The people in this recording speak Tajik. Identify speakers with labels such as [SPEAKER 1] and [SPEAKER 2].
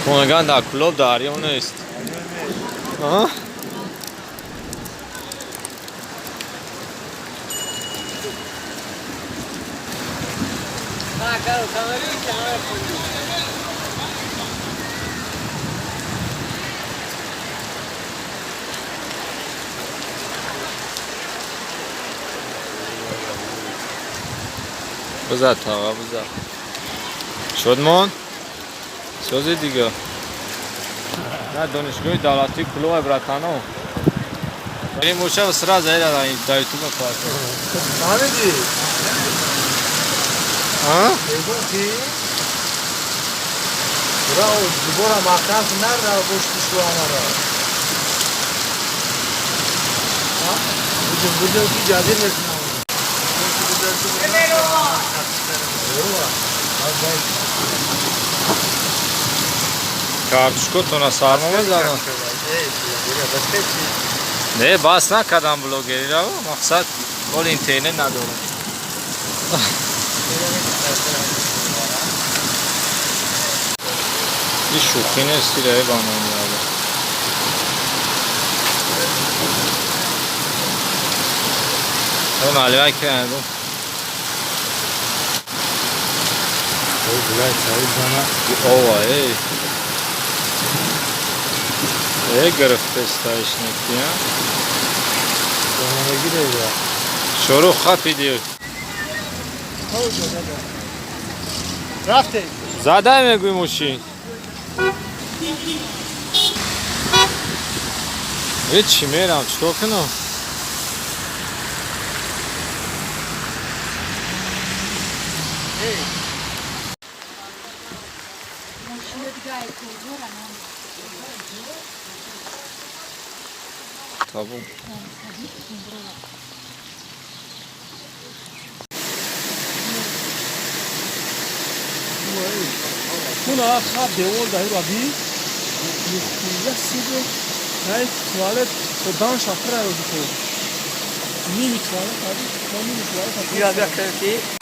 [SPEAKER 1] Хонаган дар Кӯлоб дарё нест. А? Бизад, таға, бизад. Шодмон? Сози дига. На донишгоҳи давлатии Кӯлоб, братано. Ин боша, сразу эра дар ютуб мепартам.
[SPEAKER 2] Фаҳмидӣ?
[SPEAKER 1] А?
[SPEAKER 2] Мегум, ки бира, дубора маҳкам нара, бошти шуамара. Буҷум, буҷум, ки ҷазир мекунам.
[SPEAKER 1] Картошкотона сарма мезанам. Не, бас накардам блогерира, мақсад ҳол интернет надорам. И шӯхӣ нести, ра банони алло. Наливай кардум. Ова, эй. Э, гирифтестаиш неки, а? Шорух хапиди.
[SPEAKER 2] Рафте.
[SPEAKER 1] Задай, мегӯй, мошин. Э, чӣ мерам, чикор кунам? Табу.
[SPEAKER 3] Kuna хаб девор даҳи раби ясиду най туалет то дан шафра розико ними туалет аби мо ними туалет.
[SPEAKER 2] Бия, бия, ки.